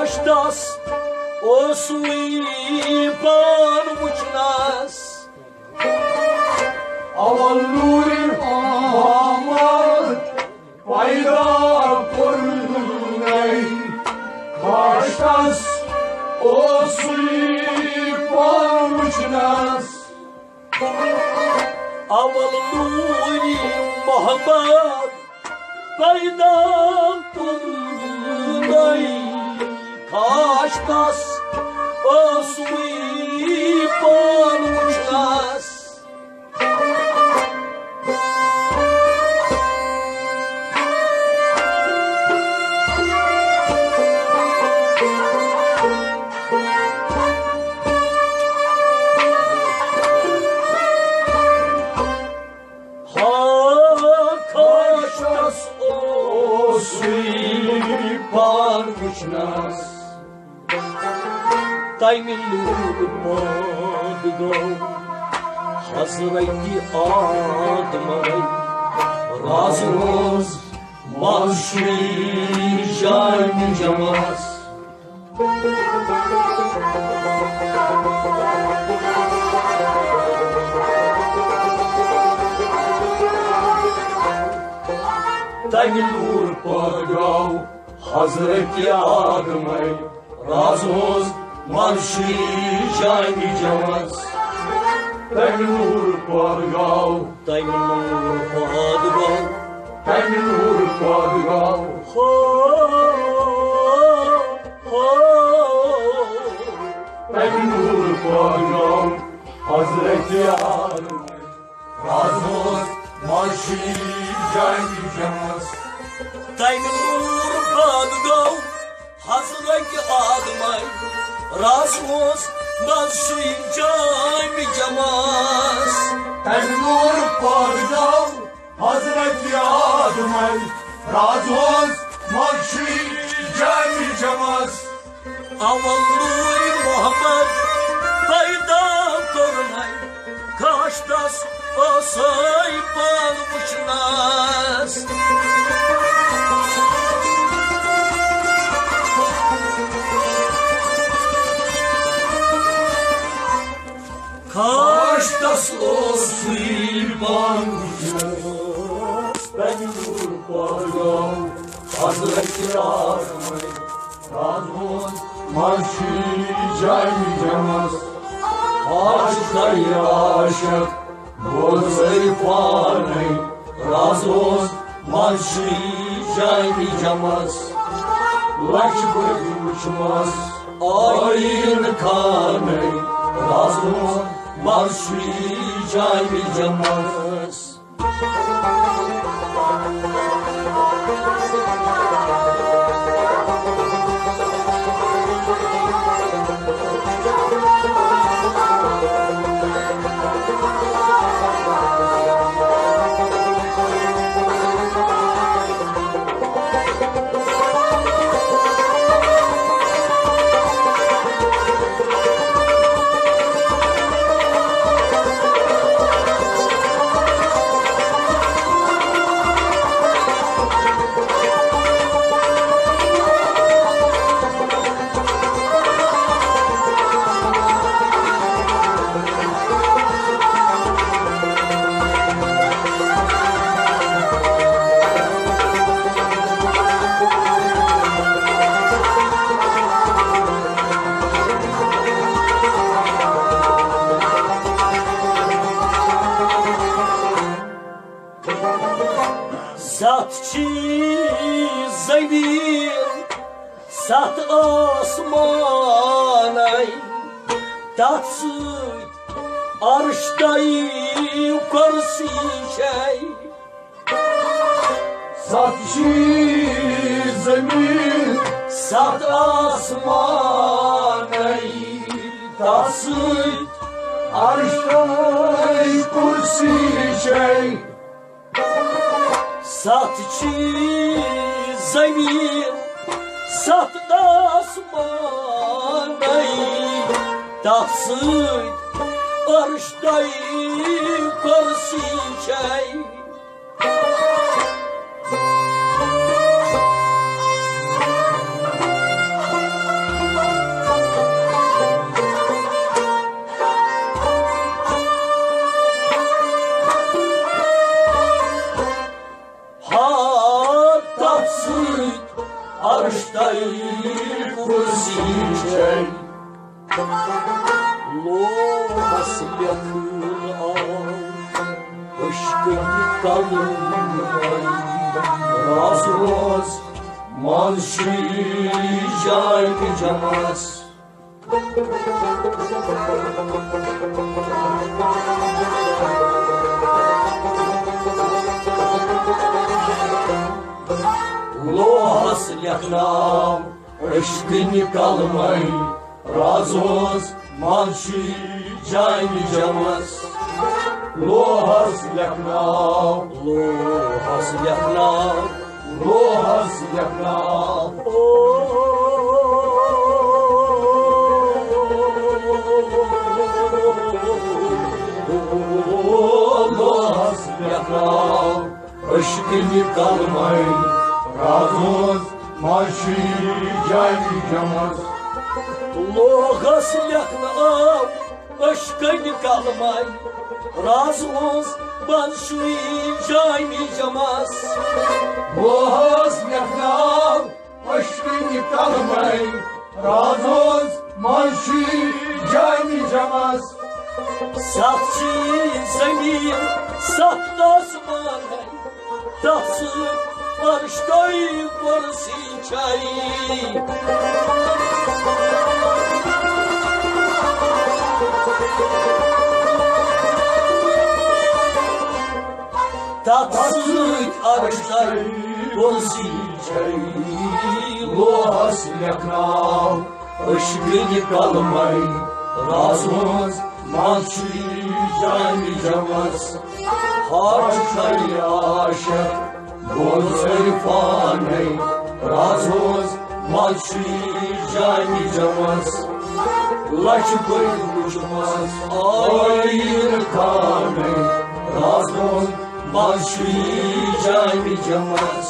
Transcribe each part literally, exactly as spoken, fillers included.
کاشتس اوسُے پان وٕچھنس۔ اول نوٗرِ محمد پیدا کوٚرنَے، کاشتس اوسُے پان وٕچھنس۔ اول نوٗرِ محمد پیدا کوٚرنَے، کاشتس اوسُے پان وٕچھنس۔ ہا کاشتس اوسُے پان وٕچھنس۔ تمہِ نوٗرٕ پاد گوٚو حضرت آدمے، راز روز منٛز شُری جامِ جمس۔ تمہِ نوٗرٕ پاد گوٚو حضرت آدمے، راز روز منٛز شُری جامِ جمس۔ تمہِ نوٗرٕ پاد گوٚو، تمہِ نوٗرٕ پاد گوٚو، تمہِ نوٗرٕ پاد گوٚو۔ ہو، ہو۔ تمہِ نوٗرٕ پاد گوٚو حضرت آدمے، راز روز منٛز شُری جامِ جمس۔ تمہِ نوٗرٕ پاد گوٚو حضرت آدمے، راز روز منٛز شُری جامِ جمس۔ تمہِ نوٗرٕ پاد گوٚو حضرت آدمے، راز روز منٛز شُری جامِ جمس۔ اول نوٗرِ محمد پیدا کوٚرنَے، کاشتس اوسُے پان وٕچھنس۔ کاشتس اوسُے پان وٕچھنس۔ تمہِ نوٗرٕ پاد گوٚو حضرت آدمے، راز روز منٛز شُری جامِ جمس۔ عاشقے عاشق بوزے پانے، راز روز منٛز شُری جامِ جمس۔ لچھ بٔدۍ وٕچھمس آیٖن خانے، راز روز منٛز شُری جامِ جمس۔ ستھ چھی زمین، ستھ آسمانے، تتھ سۭتۍ عرش تہٕ کرسی چھے۔ ستھ چھی زمین، ستھ آسمانے، تتھ سۭتۍ عرش تہٕ کرسی چھے۔ ستھ چھی زمین، ستھ آسمانے، تتھ سۭتۍ عرش تہٕ کرسی چھے۔ عرش تہٕ کرسی چھے۔ لوحس لیکھنہٕ آو عشقٕکۍ کلمے۔ راز روز منٛز چھُے جامِ جمس۔ لوحس لیکھنہٕ آو عشقٕکۍ کلمے۔ راز روز منٛز چھُے جامِ جمس۔ لوحس لیکھنہٕ آو، لوحس لیکھنہٕ آو، لوحس لیکھنہٕ آو۔ او، لوحس لیکھنہٕ آو عشقٕکۍ کلمے۔ راز روز منٛز چھُے جامِ جمس۔ لوحس لیکھنہٕ آو عشقٕکۍ کلمے۔ راز روز منٛز چھُے جامِ جمس۔ لوحس لیکھنہٕ آو عشقٕکۍ کلمے۔ راز روز منٛز چھُے جامِ جمس۔ ستھ چھِ زمین، ستھ آسمان، تتھ سۭتۍ عرش تہٕ کرسی چھے۔ تتھ سۭتۍ عرش تہٕ کرسی چھے۔ لوحس لیکھنہٕ آو عشقٕکۍ کلمے۔ راز روز منٛز چھُے جامِ جمس۔ ہاش چھے عاشق بوز عرفانے۔ راز روز منٛز چھُے جامِ جمس۔ لچھ بٔڑۍ وُچھمس آیٖنہٕ خانے۔ راز روز منٛز چھُے جامِ جمس۔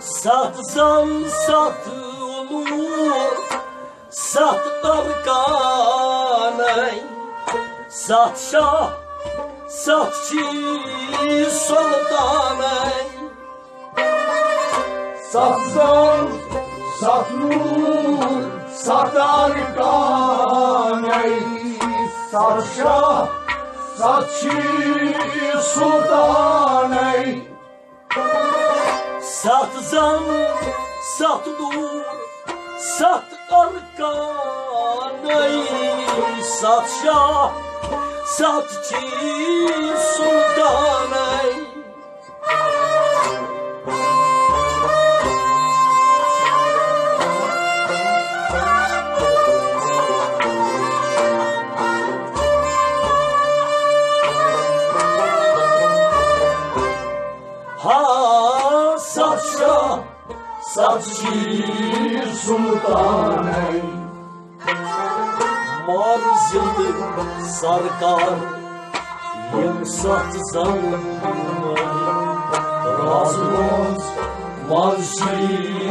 ستھ زن، ستھ نور، ستھ ارکانَے، ستھ شاہ، ستھ چھی سلطانَے۔ ستھ زن، ستھ نور، ستھ ارکانَے، ستھ شاہ، ستھ چھی سلطانَے۔ ستھ زن، ستھ نور، ستھ ارکانَے، ستھ شاہ، ستھ چھی سلطانَے۔ ہا، ستھ شاہ، ستھ چھی سلطانَے۔ مر زِندٕ سرکار، یِم ستھ زن راز روز منٛز چھُے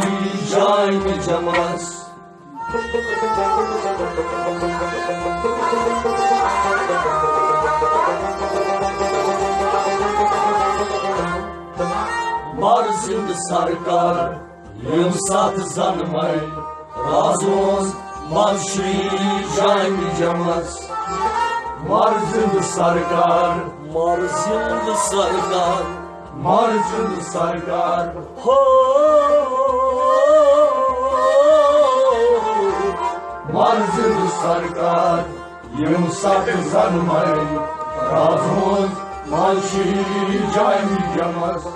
جامِ جمس۔ مر زِندٕ سرکار، یِم ستھ زن مے راز روز منٛز چھُے جامِ جمس۔ مر زِندٕ سرکار، مر زِندٕ سرکار، مرزن سرکار، ہو، مرزن سرکار، یم ستھ زنمے رازوز منشی جامی جمس۔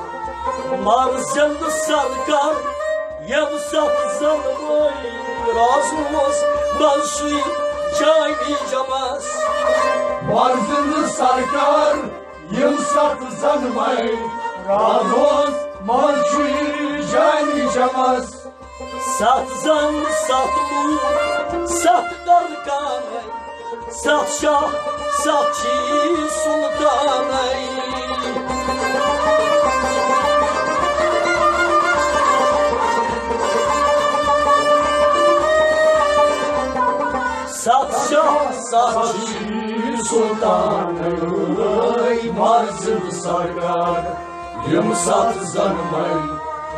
مرزن سرکار، یم ستھ زنمے رازوز منشی جامی جمس۔ مرزن سرکار، یم ستھ زنمے رازوز منشی جامی جمس۔ ستھ زن، ستھ لوٗکھ، ستھ درکانَے، ستھ شاہ، ستھ چھی سلطانَے۔ ستھ شاہ، ستھ چھی سلطانَے، مرزن سرکار، یم ستھ زنمے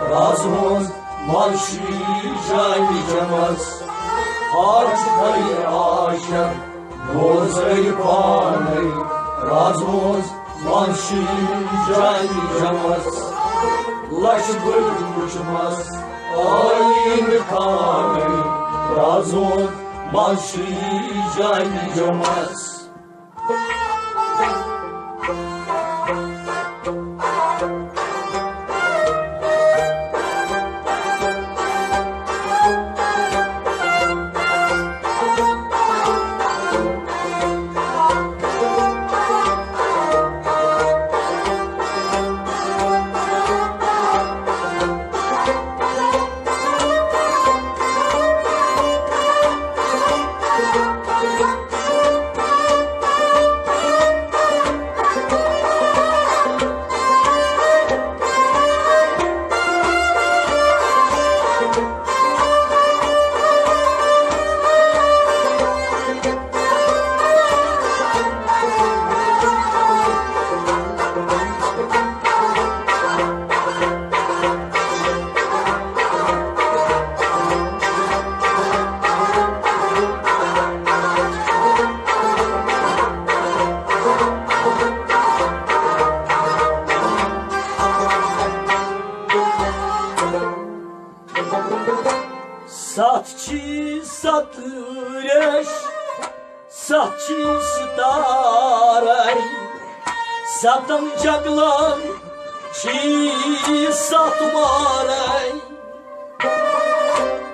رازوز منشی جامی جمس۔ حاج خلیل عاشق بوزے پانے رازوز منشی جامی جمس۔ لچھ بٔڑۍ وُچھمس آیین خانے رازوز منشی جامی جمس۔ ستھ چھی ستھ ریش، ستھ چھی ستارے، ستن جنگلن چھی ستھ وارے۔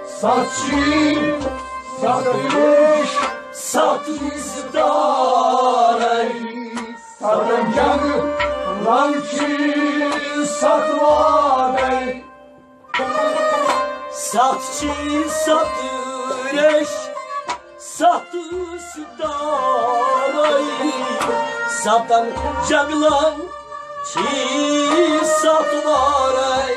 ستھ چھی ستھ ریش، ستھ چھی ستارے، ستن جنگلن چھی ستھ وارے۔ ستھ چھی ستھ ریش، ستھ ستارے، ستن جنگلن چھی ستھ وارے۔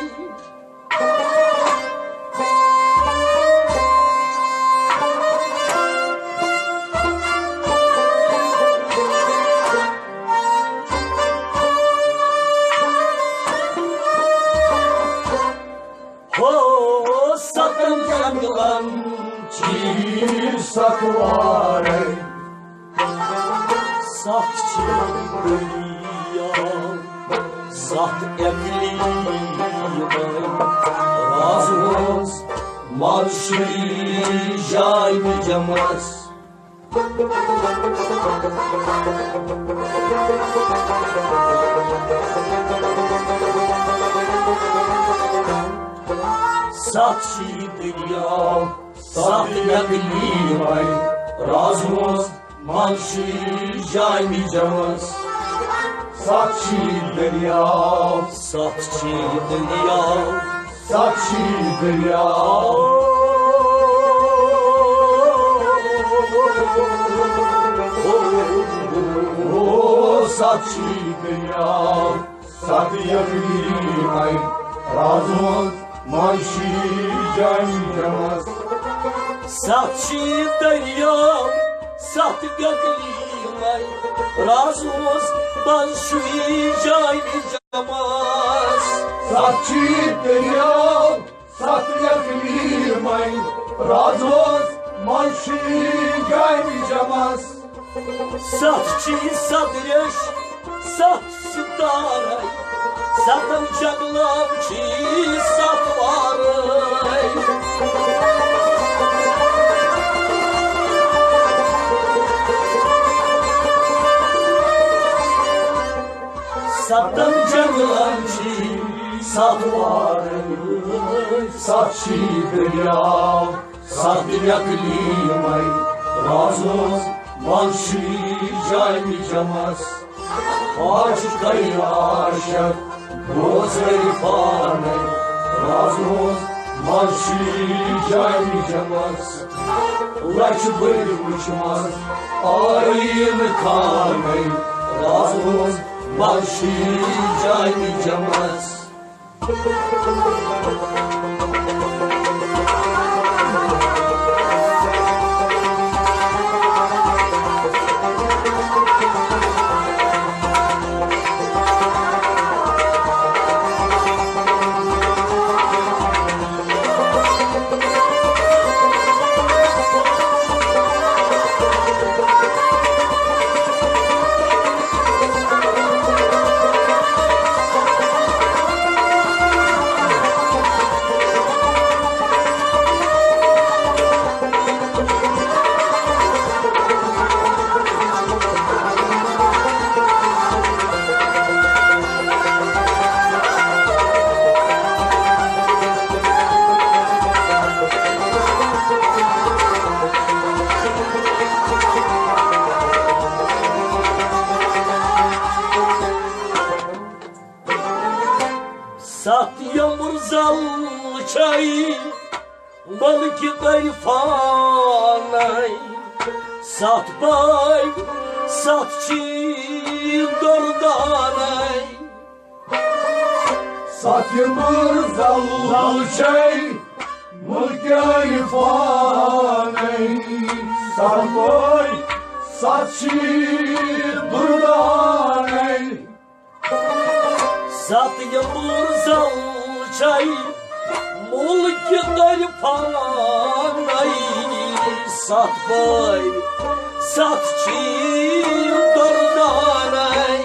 ہو ستن جنگلن چھی ستھ وارے۔ ستھ چھی دنیا، ستھ اقلیمے، رازوز منشی جامی جمس۔ ستھ چھی دنیا، ستھ اقلیمے، رازوز منشی جامی جمس۔ ستھ چھی دنیا، ستھ چھی دنیا، ستھ چھی دنیا۔ او ستھ چھی دنیا، ستھ اقلیمے، رازوز منشی جامی جمس۔ ستھ چھی دنیا، ستھ اقلیمے، رازوز منشی جامی جمس۔ ستھ چھی دنیا، ستھ اقلیمے، رازوز منشی جامی جمس۔ ستھ چھی ستھ ریش، ستھ ستارے، ستن جنگلن چھی ستھ وارے۔ ستن جنگلن چھی ستھ وارے، ستھ چھی دٔریاو، ستھ اقلیمے، رازوز منشی جامی جمس۔ آج کئی عاشق بوزے پانے، رازوز منشی جامی جمس۔ لچھ بٔرۍ وٕچھمَس آیٖن خانَے، رازوز منشی جامی جمس۔ ستھ یمبر زل چھے ملکہ عرفانے، ستھ بٲے ستھ چھی دردانے۔ ستھ یمبر زل چھے ملکہ عرفانے، ستھ بٲے ستھ چھی دردانے۔ ستھ یمبر زل چھے ملکہ عرفانے، ستھ بٲے ستھ چھی دردانے۔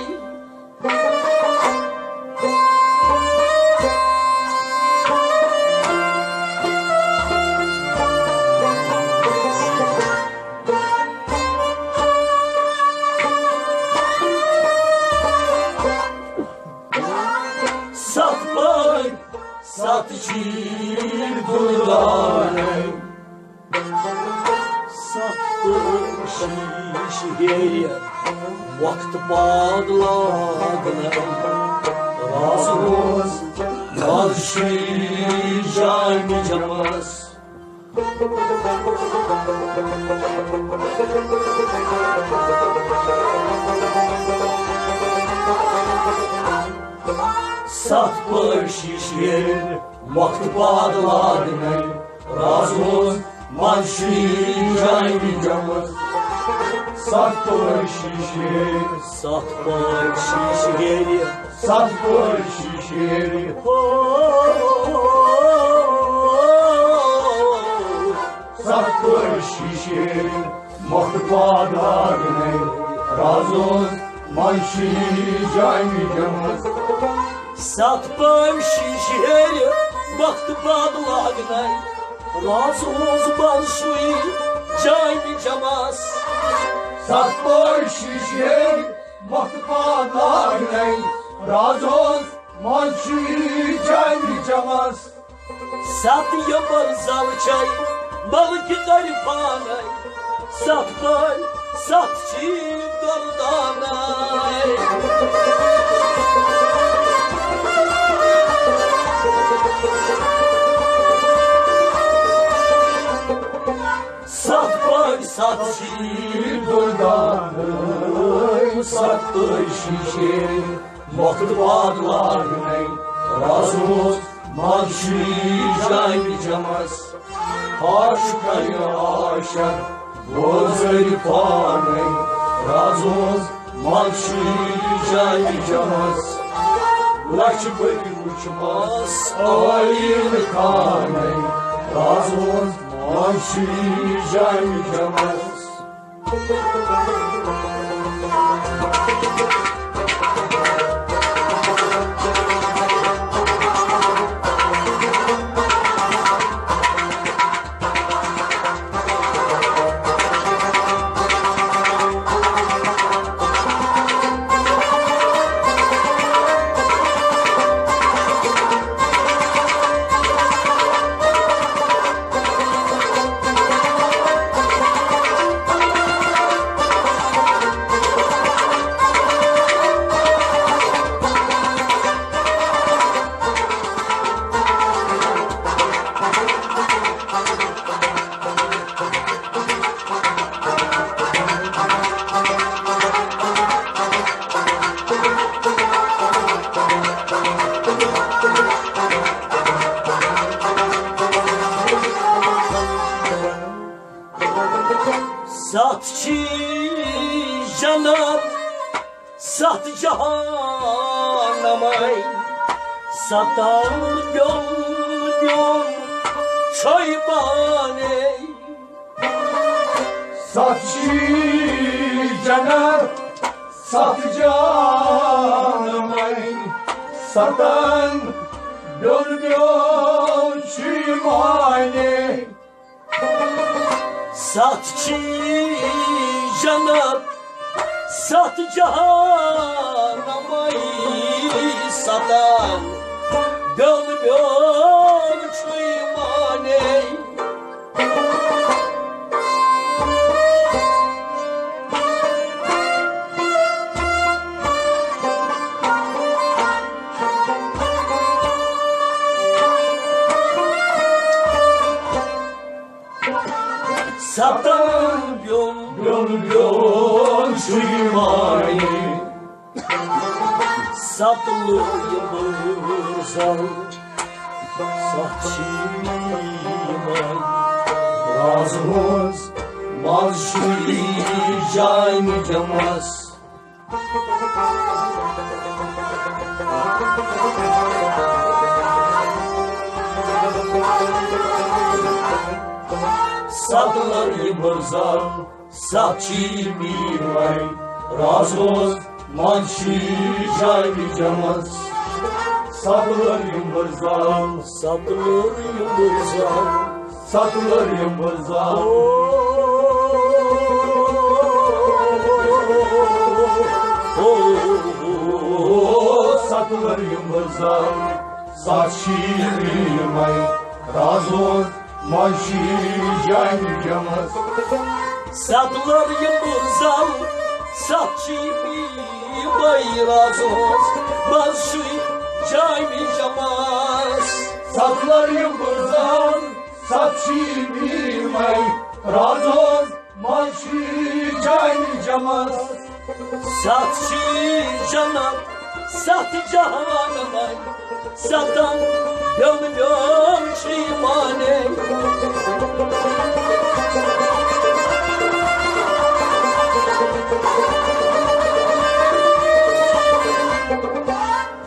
ستھ بٲے ستھ چھی دردانے۔ ستھ شیش ہیرِ وقت بعد لاگنَے، راز روز منشی جامی جمس۔ ستھ پٲرۍ شیٖشہٕ ییٚلہِ وقت بعد لاگنَے، راز روز منشی جامی جمس۔ ستھ پٲرۍ شیٖشہٕ ییٚلہِ، ستھ پٲرۍ شیٖشہٕ ییٚلہِ، ستھ پٲرۍ شیٖشہٕ ییٚلہِ۔ ہو۔ ستھ پٲرۍ شیٖشہٕ ییٚلہِ وقت بعد لاگنَے، راز روز منشی جامی جمس۔ ستھ پٲرۍ شیٖشہٕ ییٚلہِ وقت بعد لاگنَے، راز روز منشی جامی جمس۔ ستھ پٲرۍ شیٖشہٕ ییٚلہِ وقت بعد لاگنَے، راز روز منشی جامی جمس۔ ستھ یمبر زل چھے ملکہ عرفانے، ستھ پٲرۍ ستھ چھی دردانے۔ ستھ پٲرۍ ستھ چھی دردانے، ستھ پٲرۍ شیٖشہٕ ییٚلہِ وقت بعد لاگنَے، راز روز منشی جامی جمس۔ ہاش کَرِ عاشق بوزے پانے، راز روز منشی جامی جمس۔ لچھ بٔرۍ وٕچھمَس آیٖن خانَے، راز روز منشی جامی جمس۔ چھی جنت ستھ جہانمے، ستن بیوٚن بیوٚن چھوے پانے۔ ستھ چھی جنت، ستھ جہانمے، ستن بیوٚن بیوٚن چھوے پانے۔ ستھ چھی جنت، ستھ جہانمے، ستن بیوٚن بیوٚن چھوے پانے۔ ستن بیوٚن بیوٚن بیوٚن چھوے پانے۔ ستلُر یمبرزل، ستھ چھی یمے۔ رازہوس منٛز چھوے جامِ جمس۔ ستلُر یمبرزل، ستھ چھی یمے۔ رازہوس منٛز چھوے جامِ جمس۔ ستلُر یمبرزل، ستلُر یمبرزل، ستلُر یمبرزل۔ او، او، او، ستلُر یمبرزل، ستھ چھی یمے۔ رازہوس منٛز چھوے جامِ جمس۔ ستلُر یمبرزل، ستھ چھی یمے۔ رازہوس منٛز چھوے جامِ جمس۔ ستلُر یمبرزل، ستھ چھی یمے۔ رازہوس منٛز چھوے جامِ جمس۔ ستھ چھی جنت، ستھ جہانمے، ستن بیوٚن بیوٚن چھوے پانے۔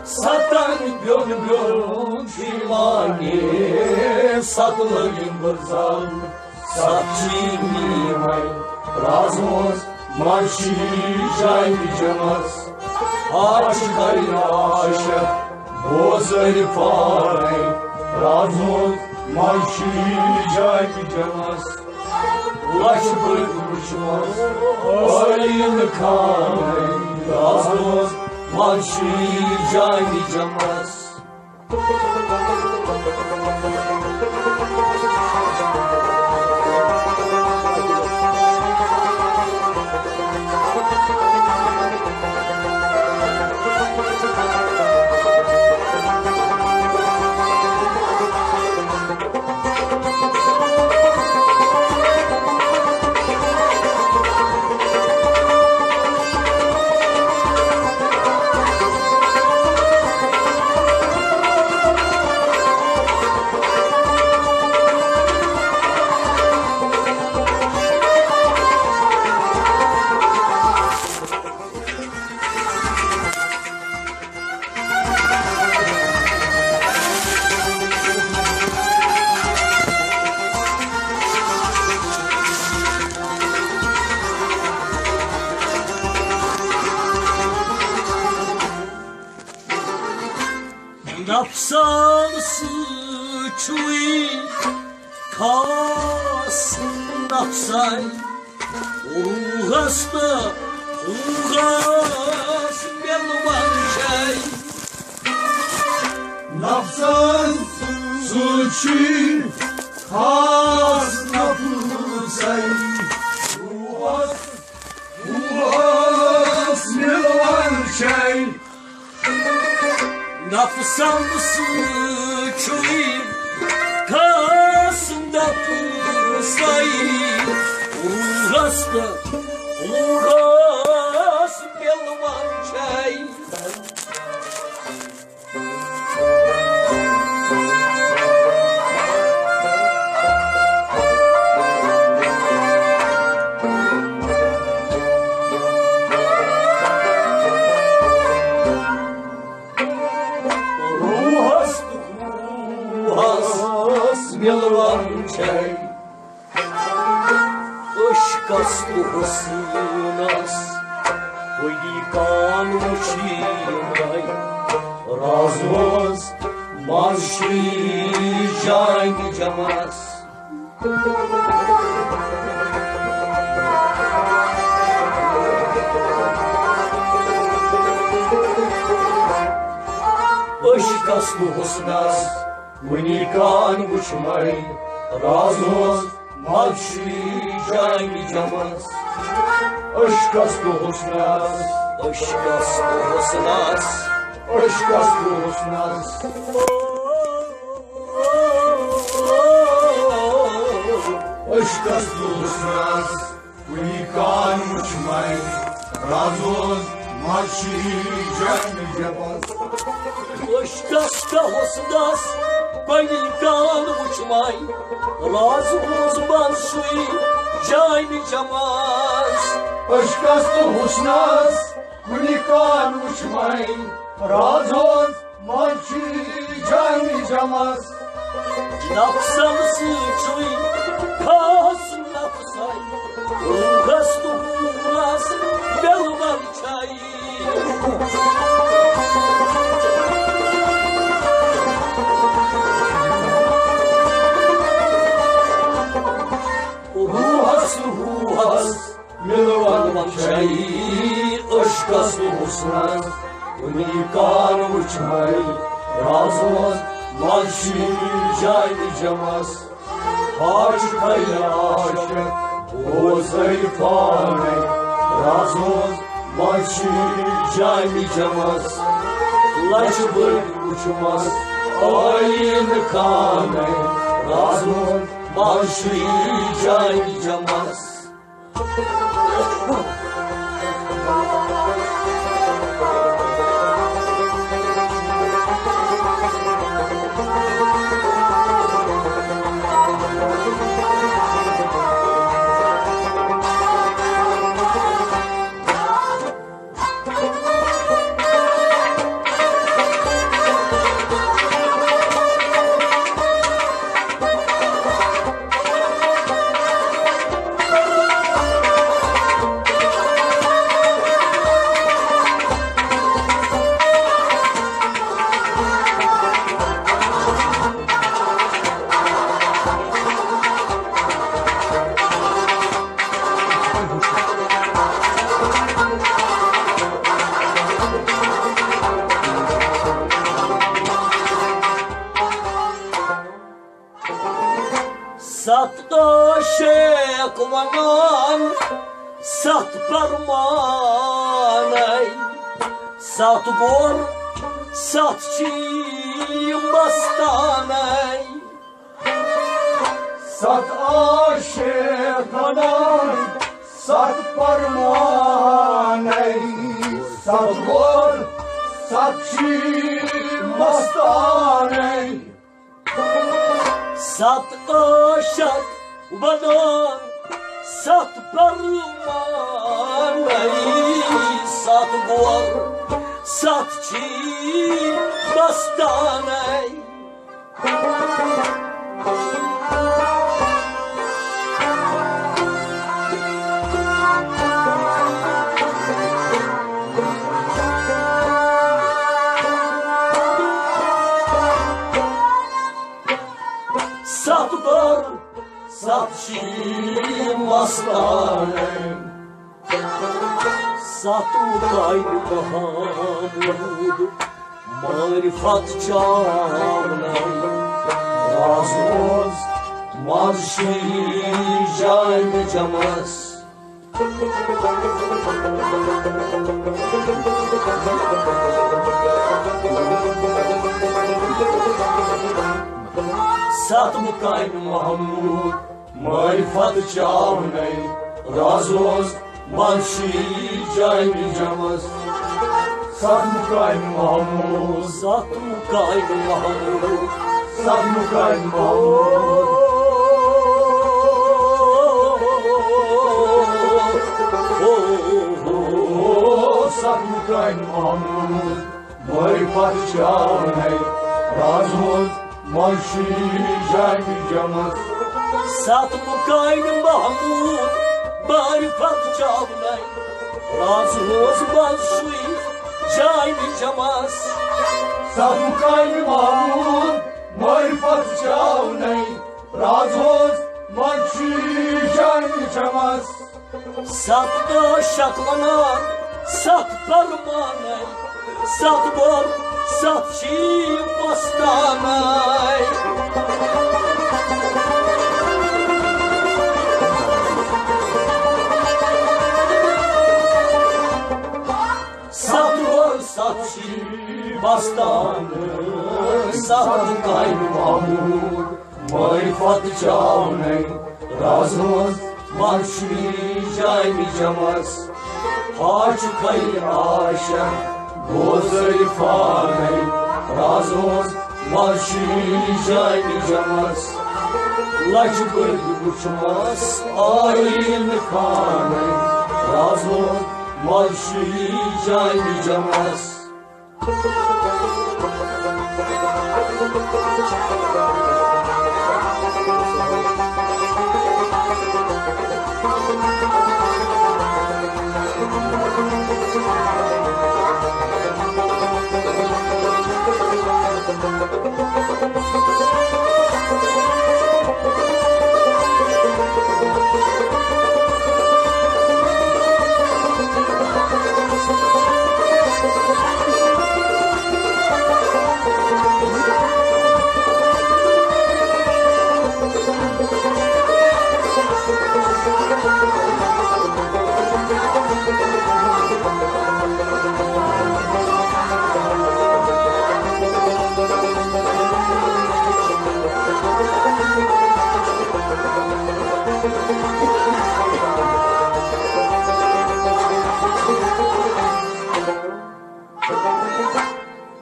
ستن بیوٚن بیوٚن چھوے پانے، ستلُر یمبرزل۔ ستھ چھی یمے۔ رازہوس منٛز چھوے جامِ جمس۔ آش کرِ آش بوزر پانے۔ رازہوس منٛز چھوے جامِ جمس۔ لچھ بٔدۍ وٕچھمس ٲیٖن خانے۔ رازہوس منٛز چھوے جامِ جمس۔ نفسن سۭتۍ چھُے خاص نفسن۔ روحس تہٕ روحس مِلوان چھے۔ نفسن سۭتۍ چھُے خاص نفسے۔ روحس، روحس مِلوان چھے۔ نفسن سۭتۍ چھُے خاص نفسے۔ روحس تہٕ روحس مِلوان چھے۔ یلوان چھے۔ عشقس تہٕ حسنس کُنی کان وُچھی مے، رازوز منٛز چھُے جامِ جمس۔ عشقس تہٕ حسنس کُنی کان وُچھ مے، رازوز منٛز چھُے جامِ جمس۔ عشقس تہٕ حسنس۔ عشقس تہٕ حسنس۔ عشقس تہٕ حسنس۔ عشقس تہٕ حسنس۔ کُنی کان وُچھ مے، رازوز منٛز چھُے جامِ جمس۔ عشقس تہٕ حسنس کُنی کان وُچھ مے، رازوز منٛز چھُے جامِ جمس۔ عشقس تہٕ حسنس کُنی کان وُچھ مے، رازوز منٛز چھُے جامِ جمس۔ نفسن سۭتۍ چھُے خاص نفسے، روحس تہٕ حورس مِلوان چھے۔ روحس تہٕ حورس مِلوان چھے، عشقس تہٕ حسنس کُنی کان وُچھ مے، رازوز منٛز چھُے جامِ جمس۔ ہا چھُکھ عاشق، بوزے پانے، رازوز منٛز چھُے جامِ جمس۔ لچھ بٔڑۍ وُچھمس آیٖنہٕ خانے، رازوز منٛز چھُے جامِ جمس۔ ستھ عاشق ونان، ستھ پرمانے، ستھ گور، ستھ چھی مستانے۔ ستھ عاشق ونان، ستھ پرمانے، ستھ گور، ستھ چھی مستانے۔ ستھ عاشق ونان، ستھ پرمانے، ستھ گور، ستھ چھی مستانے۔ ستھ بر، ستھ چھی مستانن، ستھ مکانہِ محمود، معرفت چاونن، رازوز منٛز چھُے جامِ جمس۔ ستھ مکانہِ محمود، معرفت چاونن، رازوز منٛز چھُے جامِ جمس۔ ستھ مکانہِ محمود۔ ستھ مکانہِ محمود۔ ستھ مکانہِ محمود۔ ستھ مکانہِ محمود۔ معرفت چاونن، رازوز منٛز چھُ یہِ جامِ جمس۔ ستھ مُقامِ محمود معرفت چاونَے، راز روز منٛز چھُ یہِ جامِ جمس۔ ستھ مُقامِ محمود معرفت چاونَے، راز روز منٛز چھُ یہِ جامِ جمس۔ ستھ دہ شک ونان، ستھ فرمانے، ستھ بر، ستھ چھی پستانے۔ ستھ بر، ستھ چھی پستانے، ستھ کامہِ محمود معرفت چاونَے، راز روز منٛز چھُ یہِ جامِ جمس۔ ہا چھُ خیر عاشق گوزر فانَے، راز روز منٛز چھُ یہِ جامِ جمس۔ لچھ بٔرۍ وُچھمس آیینہٕ خانَے، راز روز منٛز چھُ یہِ جامِ جمس۔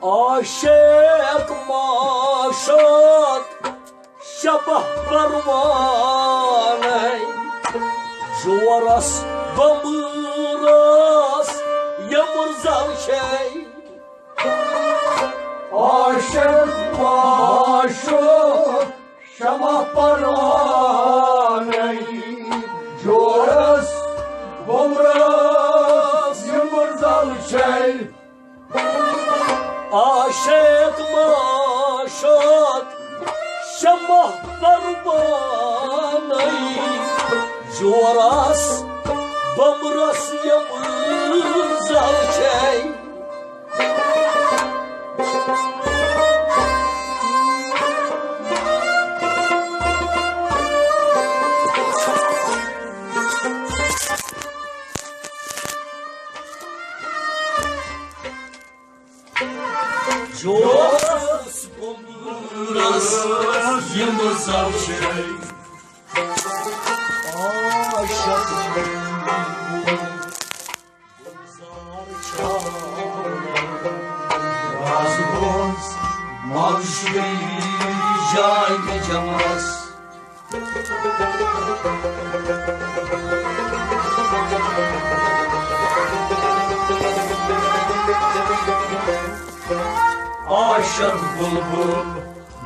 عاشق معشوق شبہ پروانَے، جورس بمرس یمر زل چھے۔ عاشق معشوق شمع پروانَے، جورس بمرس یمر زل چھے۔ عاشق معشوق شمع پروانَے، جورس بمرس یمر زل چھے۔ جوس بُمرَس یِم زَو چھے۔ عاشق گُلزار چھا۔ راز گوٚژھ منٛز چھُے جاے جمعس۔ عاشق بلبل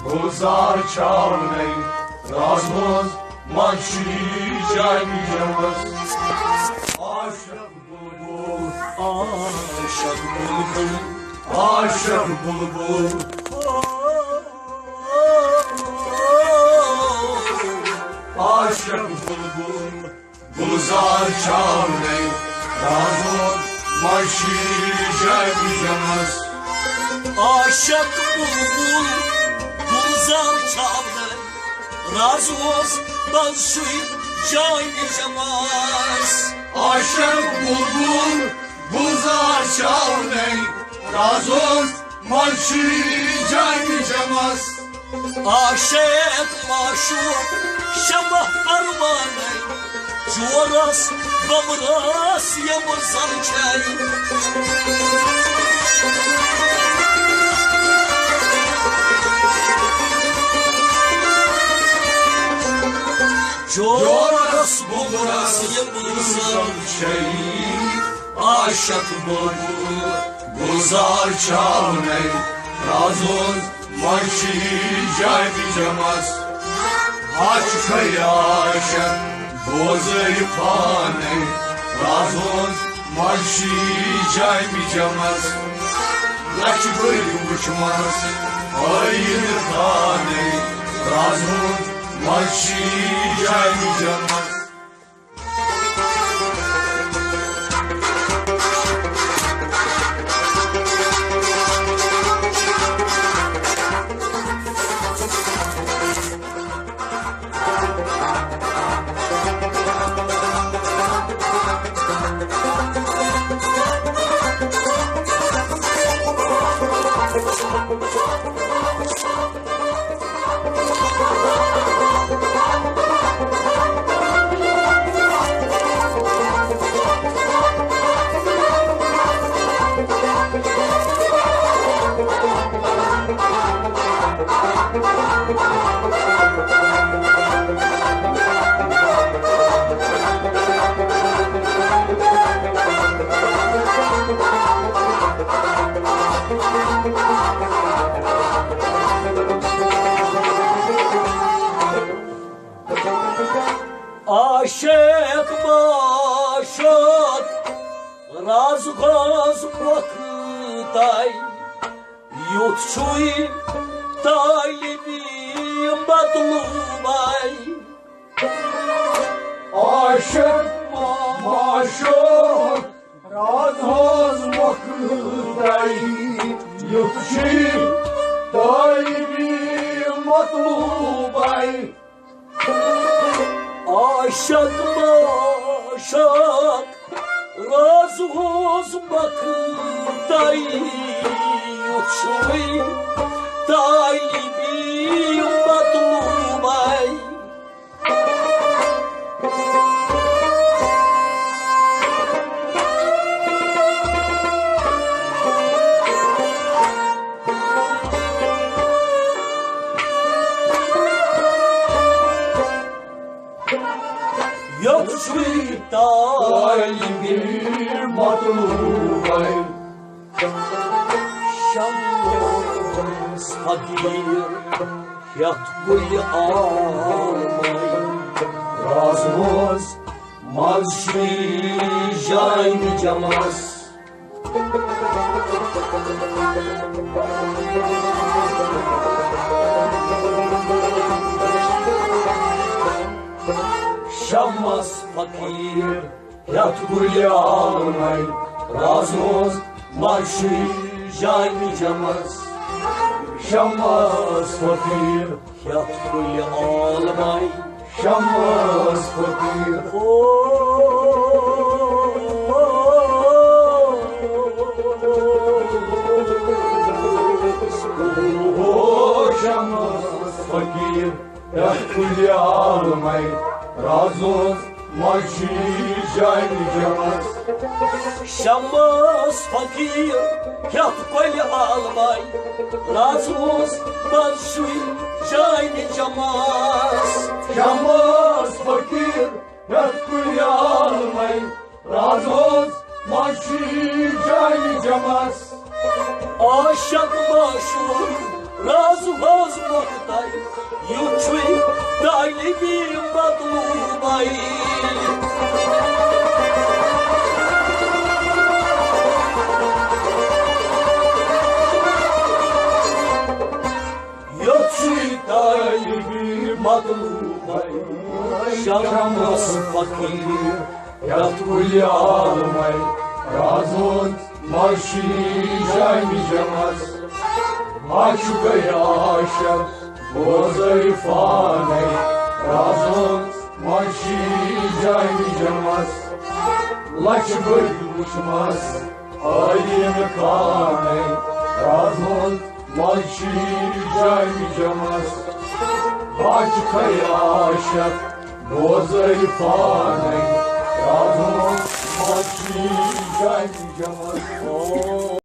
گلزار چھاونَے، راز منٛز منٛز چھُے جاے جمعس۔ عاشق بلبل، عاشق بلبل، عاشق بلبل، عاشق بلبل، گلزار چھاونَے، راز منٛز چھُے جاے جمعس۔ عاشق بلبل، گلزار چھاونَے، راز منٛز چھُے جاے جمعس۔ عاشق بلبل گلزار چھاونَے، راز منٛز چھُے جاے جمعس۔ عاشق معشوق شمع پروانَے، جورس بمرس یِم زَن چھے۔ جورس بمرس یِم زَن چھے۔ عاشق بلبل گلزار چھاونَے، راز منٛز منٛز چھِ جامِ جمس، اَتھ چھُ خیاشت بوزٲیِو پانے۔ رازٕ ہٕنٛز منٛز چھِ جامِ جمس، لچھِ بٔرۍ وٕچھمس ٲییٖنہٕ خانے۔ رازٕ ہٕنٛز منٛز چھِ جامِ جمس۔ عاشق معشوق راز گوز مۄختَے، یُتھ چھُے طالبِ مطلوبَے۔ عاشق معشوق راز گوز مۄختَے، یُتھ چھُے طالبِ مطلوبَے۔ عاشق معشوق راز گوز مۄختَے، یُتھ چھُے طالبِ مطلوبَے۔ یُتھ چھُے طالبِ مطلوبَے۔ شمس فقیٖر ہٮ۪تھ کُلہِ عالمَے، راز گوز منٛز چھُے جامِ جمس۔ شمس فقیٖر ہٮ۪تھ کُلہِ عالمَے، راز گوز منٛز چھُے جامِ جمس۔ شمس فقیٖر ہٮ۪تھ کُلہِ عالمَے۔ شمس فقیٖر۔ او، او شمس فقیٖر، ہٮ۪تھ کُلہِ عالمَے، راز گوز منٛز چھُے جامِ جمس۔ شمس فقیٖر ہٮ۪تھ کُلہِ عالمَے، راز گوز منٛز چھُے جامِ جمس۔ شمس فقیٖر ہٮ۪تھ کُلہِ عالمَے، راز گوز منٛز چھُے جامِ جمس۔ عاشق معشوق راز گوز مۄختَے، یُتھ چھُے طالبِ مطلوبَے۔ یُتھ چھُے طالبِ مطلوبَے۔ شمس فقیٖر ہٮ۪تھ کُلہِ عالمَے، راز گوز منٛز چھُے جامِ جمس۔ عاشق معشوق بوزٲیِو پانے، راز گوز منٛز چھُے جامِ جمس۔ لچھِ بٔرۍ وٕچھمس ٲییٖنہٕ خانے، راز گوز منٛز چھُے جامِ جمس۔ عاشق معشوق بوزٲیِو پانے، راز گوز منٛز چھُے جامِ جمس۔